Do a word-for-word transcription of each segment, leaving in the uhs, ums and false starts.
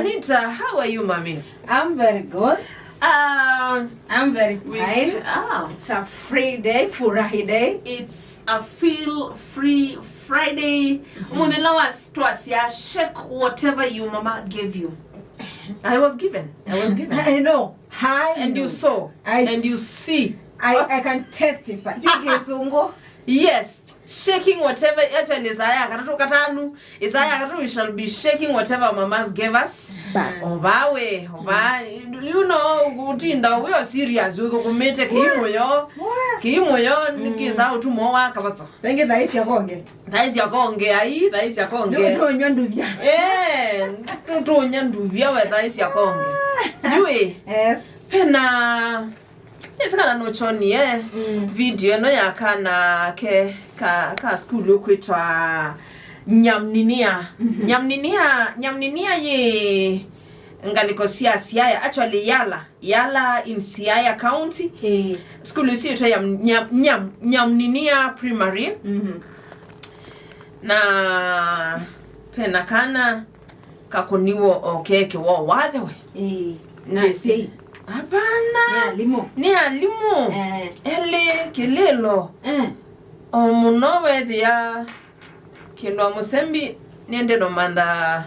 Anita, how are you, mommy? I'm very good. Um, I'm very fine. Ah. It's a free day, furahi day. It's a feel free Friday. Mũthenya wa twasya, shake whatever your mama gave you. I was given. I was given. I know. Hi. And you saw. I And you s- see. I, I can testify. You guys ungo. Yes, shaking whatever. Actually, Isaya katatu katanu. Isaya katatu, we shall be shaking whatever mamas gave us. Bas. Ovawe, ova, you know, kutinda we are serious, uthukumite kiimuyo. Kiimuyo nikisa utumo wa kavatso. Sengi thaisya konge. Thaisya konge, ai, thaisya konge. Ndio nywa nduvya. Eh, tutunya nduvya we thaisya konge. Yui. Yes. Pena Nĩsĩ kana nũkyonie video ĩno ya kana ke ka, ka sukulu kwĩtwa Nyamninia. Nyamninia, Nyamninia yĩ ngalĩko sya Siaya, actually Yala, Yala in Siaya County. Eh. Sukulu ĩsu yĩtwa Nyam, Nyam, Nyam, Nyamninia Primary. Mhm. Na pena kana kakũniwe o keke wa wathe we. Ĩĩ. Na asyai. Hapana. Nĩ alimũ. Nĩ alimũ. Eh. Elĩ kĩlĩlo. Eh. O mũno wethĩa kĩndũ a mũsembi nĩende no mantha.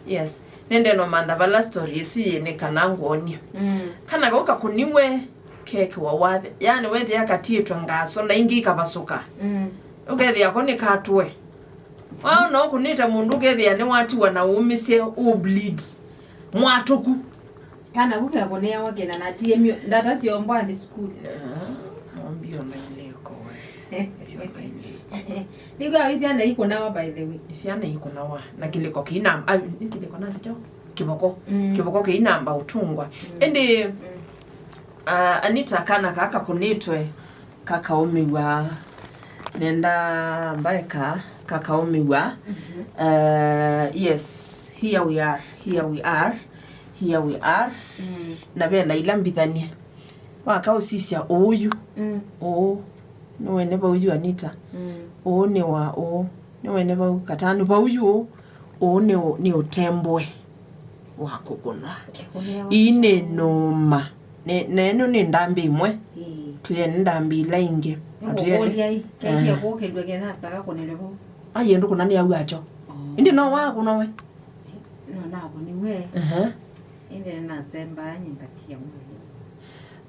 Yes. Nĩende no mantha vala story ĩsu yĩ nĩ kana ngwonie. Mm. Kana kau kakũniwe keke wa wathe. Yaani wethĩa katiĩtwe ngaso na ingĩ ikavasũka. Mm. Ũkethĩa ko nĩ katwe. Waona ũkũnĩte mũndũ ũkethĩa nĩwatiwa na ũũmĩsye ũ bleed mwatũku. Kana ku kekũnĩawa kĩna na tie myo ndata syombwa nthĩ sukulu. Mbio na ileko we. Mbio na ileko. Nĩkwĩa syana ikũnawa by the way. Syana ikũnawa na kĩlĩko kĩinamba. Nĩ kĩlĩko nasityo kĩvoko. Mm. Kĩvoko kĩinamba ũtũngwa. Mm. Ĩndĩ uh, Anita kana kaa kakũnĩtwe kakaũmĩw'a. Nenda mbaeka kakaũmĩw'a. Uh, yes, here we are, here we are, here we are. Na ve na ila mbithanie wakaũsisya ũũyu. Ũũ nĩwene vau yu Anita. Ũũ nĩ wa ũũ nĩwene vau katanu vau yu ũũ. Ũũ nĩ, nĩ ũtembwe wa kũkũnwa. Ii nĩ nũma. Na ĩno nĩ ndambĩ ĩmwe. Twĩe nĩ ndambĩ ila ingĩ. Na twĩe nĩ- Kũkũlya ĩ, kethie kũkĩlw'a kethasa kakũnĩlwe vau. Aiye ndũkũna nĩ au acho. Ĩndĩ no wakũnwa we? No nakũniwe. Ĩndĩ nĩnasembaa nyingatia mwĩĩ.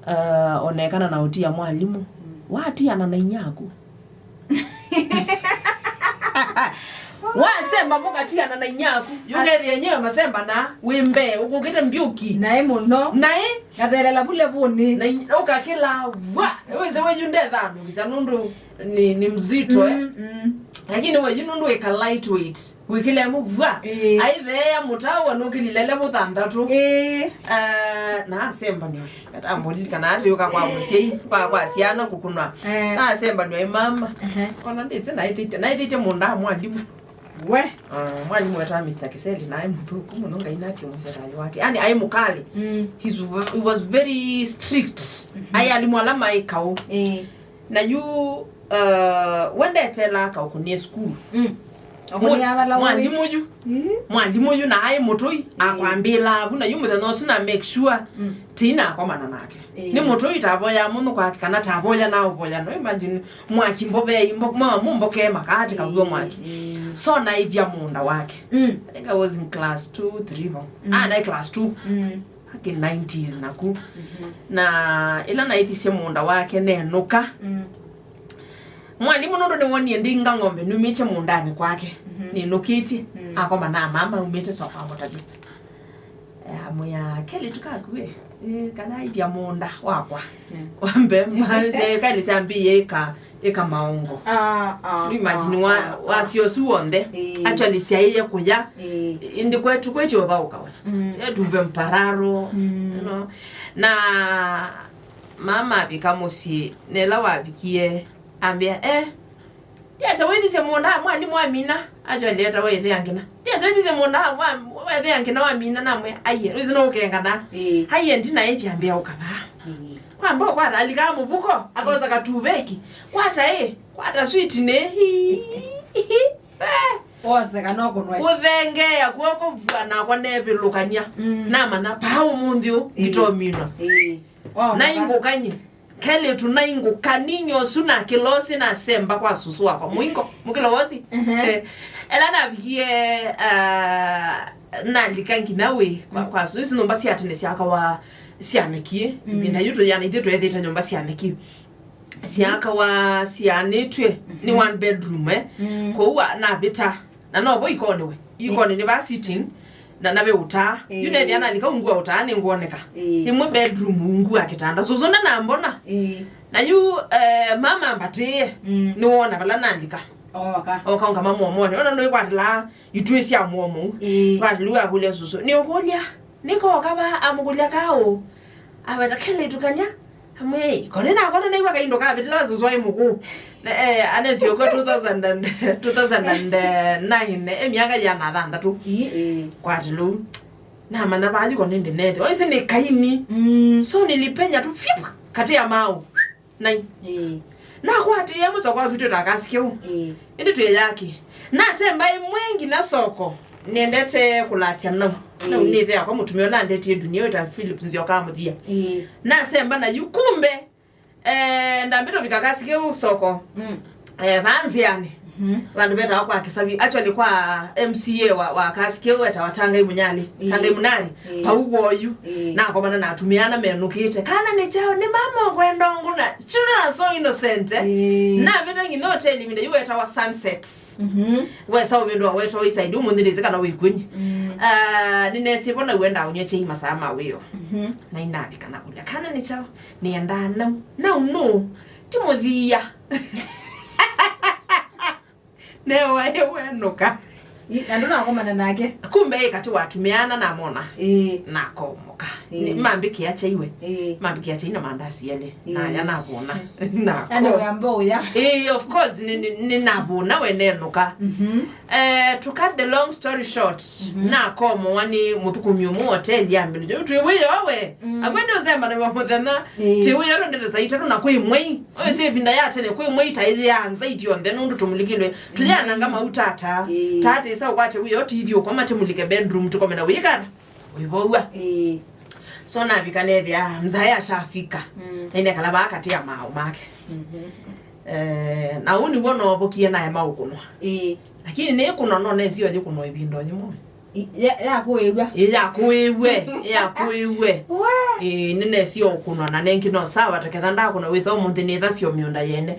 Uh, onekana na ũtia mwalimũ. Watiana na inyaku. Wasemba mũkatiana na inyaku. Yũkethĩa enyewe masembana wĩ mbee ũkũkĩte mbyũki. Naĩ mũno. Naĩ ngathelela vule vũnĩ. Na in- ũkakĩla vwa. Wĩse wenyu ndethanũkisa nũndũ ni, ni mzito eh. Lakini wenyu nũndũ wĩka lightweight. Wĩkĩle mũvua. Aitheea mũtawa nũkĩlilele mũthanthatũ. Na asembanĩwe. Katambũlili kana atĩũka kwa mũsyai kwa, kwa syana kũkũnwa. Na asembanĩwe ĩ mama. Ona ndĩsĩ naĩthĩte naĩthĩte mũndaa mwalimũ. We. Mwalimũ wetawa Mister Kiseli naĩ mũthũku mũno Ngai nakĩmũsya thayũ wake yani aĩ mũkalĩ. He was very strict. Aĩ alimũ ala maĩ kaũ. Na yu uh, we ndetelaa kaũkũnĩe sukulu. Mwalimũ yu mwalimũ yu na aĩ mũtũi akwambĩlaa vu na yu mũthenya ũsu na make sure tinakomana nake. Nĩ mũtũi tavoyaa mũndũ kwake kana tavoya na ũvoya no imagine mwaki mbovei mbo- mwa- mũmbokee makaatĩ kaw'o mwaki. So naĩthya mũũnda wake. I think I was in class two three vo. Ah, naĩ class two. Back in nineties naku. Na ĩla naĩthisye mũũnda wake nenũka. Mwalimũ nũndũ nĩwonie ndĩinga ng'ombe numĩtye mũũndanĩ kwake. Nĩnũkĩtye akoma na mama umĩte soko amũtavya. Amwĩa kelĩ tũkakuĩ kana ithya mũũnda wakwa. Wambe mbanze kelĩ syambĩie ĩka ĩka maongo. Ah, ah, imagine ah, wa ah, wasio su wonthe. Actually syaĩye kũya. Ĩndĩ kwetu kwĩtyo ũthaũka we. Etuve mpararo you know. Na mama avika mũsyĩ nela wavikie ambĩa eh ndiasa wĩthisye mũũnda mwalimũ amina. Actually eta waĩthĩa ngina ndiasa wĩthisye mũũnda wethĩa ngina wamina namwe aiye rĩsi no ũkengana. Aiye ndinaĩthya mbĩa ũkavaa. Kwamba ũkwata alikaa mũvuko akosa katuveki. Kwata ĩ kwata switi nĩ hii. Wose kana ũkũnwa. Kũthengeea kw'oko vua nakwa neevĩlũkany'a. Mm. Namanya paa ũmũnthĩ ũũ, ĩĩ, nditominwa. Ĩĩ. Wow. Naingũkany'e. Kelĩtu naingũka, ninyosu na kĩlosi nasemba kwa susu wakwa. Mũingo, mũkĩlo wosi. Ehe. Eh, ela navikie, ah, nalika nginya wĩ kwa, mm, kwa susu. Ici nyũmba sya tene syakawa syanekie. Mm. Ĩvinda yu tũyana ithyĩ twethĩte nyũmba syanekie. Syakawa syanĩtw'e nĩ, mhm, one bedroom, eh. Mm. Kwoou wa-, navĩta. Na novo ikonĩ we. Ikonĩ nĩ va sitting, na nave ũtaa. Ĩĩ. Yu nethĩa nalika ungu wa ũtaa nĩngwoneka. Ĩĩ. Ĩmwe bedroom ungu wa kĩtanda. Susu ndanambona. Ĩĩ. Na yu, eh, mama ambatĩĩe, mm, nĩwona vala nalika. Oka. Oka ũngama mũomonĩ. Ona nĩkwatĩlaa itwĩ sya mũomo. Ĩĩ. Kwatĩlũ akũlya susu. Nĩũkũlya. Nĩkooka va amũkũlya kaũ? Aweta kelĩtu kanya. Amwĩi, kone nakona naiwa kaindo kavĩtĩla susu aĩ mũkũũ. Na, eh, anesi okwa two thousand and, two thousand and nine, eh, myaka yana thanthatũ. Ĩĩ, ĩĩ. Kwatĩlũ. Namanya vayu kone ndinethe. Oise nĩ kaini. Mm. So nilipenya tu, fiu, kati ya mau. Nai. Ĩĩ. Nakwatĩĩa mũsoko waku twĩta kasi kĩu. Ĩĩ. Ĩndĩ twĩ yake. Nasemba ĩmwe nginya soko. Nendete kũlatya nau. Nau, ĩĩ, nĩthe yakwa mũtumĩa ũla andetie dunia wĩta Philip Nzioka Mũthia. Ĩĩ. Nasemba na yu kumbe, eh, ndambĩte ũvika kasi kĩu soko. Mm. Eh, vaa nzĩanĩ. Mhm. Vandũ vetawa kwa Kĩsavi, actually kwa M C A wa, wa kasi kĩu wetawa Tangai Mũnyali. Ĩĩ. Tangai Mũnali. Ĩĩ. Pau woyu. Ĩĩ. Nakomana na atumĩa ana menũkĩte. Kana nĩ kyaũ, nĩ mama ũkwenda ũngũna. Children are so innocent, eh? Ĩĩ. Navĩta nginya hoteli ĩvinda yu wetawa Sunset. Mhm. Wesa ũvĩndũa wetawa Eastside, ũmũnthĩ ndĩsĩ kana wĩkw'o nyi. Mm. Ah, nĩnesie vo na wenda ũnywe chai masaa ma wĩo. Mhm. Na inavika na kũlya. Kana nĩ kyaũ, nĩendaa nau. Nau nũ? Ti mũthia. Newa ewenũka. Ĩ, na ndũnakomana nake? Kumbe ĩ katĩ wa atumĩa ana namona. Ĩĩ. Nakomoka. Ĩĩ. Nĩ, mambĩkĩa chai we. Ĩĩ. Mambĩkĩa chai na mandasi elĩ. Ĩĩ. Naya navũna. Nako. Andũ wĩamba ũya. Ĩĩ, of course, nĩ, nĩ, nĩ navũna we nenũka. Mhm. Eh, to cut the long story short, mhm, nakomowa nĩ mũthũkũmi ũmwe hoteli ya mbĩndũ. Twĩ wĩoo we. Mm. Akwende ũsembanaw'a mũthenya. Ĩĩ. Twĩ wĩoo twendete saa itatũ na kwĩ mwei. Oyo sĩ ĩvinda ya tene, kwĩ mwei ta ĩyĩanza ithyonthe nũndũ tũmũlikĩlwe. Tũyananga mauta ata. Ĩĩ. Tata ĩsa ũkwate wĩoo tithyo ũkoma tĩmũlike bedroom tũkome na wĩkana. Ũivoua. Ĩĩ. So navika nethĩa mzae ashafika. Mm. Na inekala vaa katĩ ya maaũ make. Mhm. Eh, na ũu nĩw'o noovokie naema ũkũnwa. Ĩĩ. Lakini nĩkũnwa no nesio yĩkũnwa ĩvinda yĩmwe. I-, ya-, yakũĩw'a. Ĩ yakũĩw'e, ĩ yakũĩw'e. We. Ĩ, nĩnesie ũkũnwa na nengi no sawa, ta ketha ndakũna wĩtha ũmũnthĩ nĩtha syo mĩũnda yene.